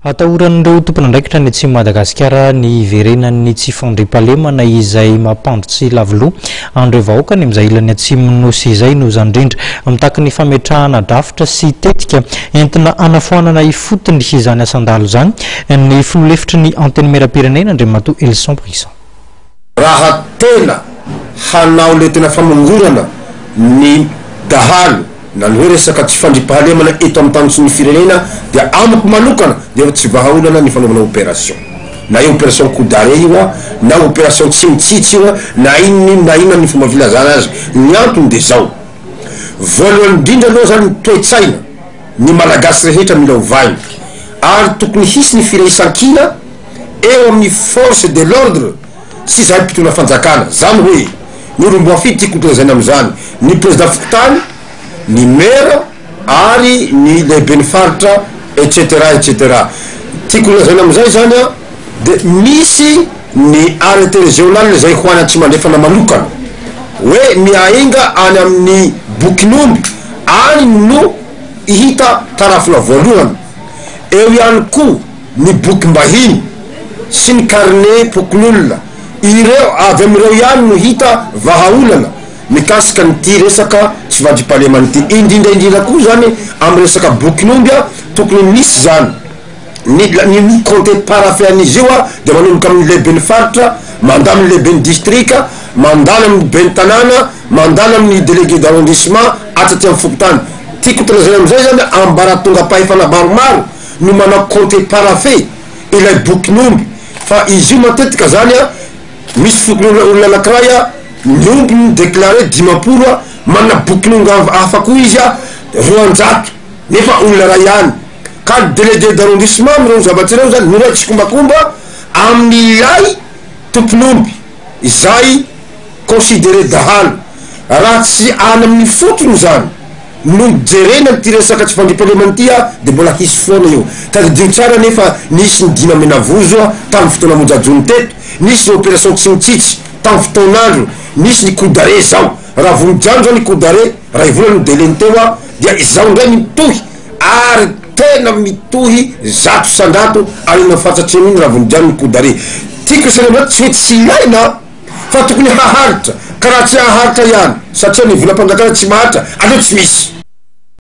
Atahoran'ireo tompon'andraikitra any atsimon'i Madagasikara ny hiverenan'ny tsy fandriampahalemana izay mampandry tsy lavoloha an'ireo vahoaka any amin'izay ilany atsimon'ny Nosy izay. Noho izany indrindra, mitaky ny fametrahana drafitra sy tetika entina hanafoanana ifotony izany asan-dahalo izany ny filoha lefitry ny Antenimierampirenena, Andriamatoa Elson Brisson. Raha tena hanao le tena famongorana ny dahalo na ny hoe resaka tsy fandriampahalemana eto amin'ny tany sy ny firenena dia amiko manokana dia efa tsy vahaolana ny fanaovana opération na io opération coup d'arrêt io a na opération tsy mitsitsy io a na inona io na inona ny fomba filazana azy. Ny antony dia zao, voalohany indrindra aloha zany ny toe-tsaina ny malagasy rehetra mila ovaina ary tokony hisy ny firaisankina eo amin'ny force de l'ordre sy izahay mpitondra fanjakana, zany hoe ny olom-boafidy tiako hotolazaina amin'izany, ny président fokontany, ny maire ary ny lehiben'ny faritra etc etc. Tiako holazaina amin'izay zany an, de misy ny arrêté régional izay ho any Atsimo Andrefana manokana, hoe miainga any amin'ny bokin'omby any no hita tarafina voalohany, eo ihany koa ny bokim-bahiny sy ny karnem-pokonolona, ireo avy amin'ireo ihany no hita vahaolana mikasika an'ity resaka tsy fandriampahalemana ity, indrindra indrindra koa izany amin'ny resaka bokin'omby a, tokony misy izany ny ny ny compte paraphe an'izy io a, dia manomboka amin'ny lehiben'ny faritra, mandalo amin'ny lehiben'ny distrika, mandalo amin'ny ben'ny tanàna, mandalo amin'ny délégué d'arrondissement, hatraty amin'ny fokontany. Tiako tolazaina amin'izay izany ambaratongam-pahefana maromaro no manao compte paraphe ilay bokin'omby fa izy io matetika zany a misy fokonolona olona anakiray a ny ombiny declaré 50 a manana bokin'omby hafa koa izy a 200 nefa olona ray ihany ka ny délégué d'arrondissement amin'ireo zavatra ireo zany miray tsikombakomba amin'ilay tompon'omby izay considéré dahalo raha tsy any amin'ny fotony zany no jerena an'ity resaka tsy fandriampahalemana ity a dia mbola hisy foana io. Tadidio tsara anefa nisy ny dina menavozo a tamin'ny fotoana monjajono teto, nisy ny opération tsy mitsitsy tamin'ny fotoan'andro, nisy ny coup d'arrêt zao. Raha vao mijano zao ny coup d'arrêt, ray volana no délai-ny teo a, dia izao indray ny mitohy ary tena mitohy 100% any amin'ny faritra atsimo iny raha vao mijano ny coup d'arrêt. Tiako isaina amin'izay tsy hoe tsy ilaina a. Fa tokony haharitra, ka raha tsy haharitra ihany, satria ny volam-panjakana tsy maharitra, aleo tsy misy.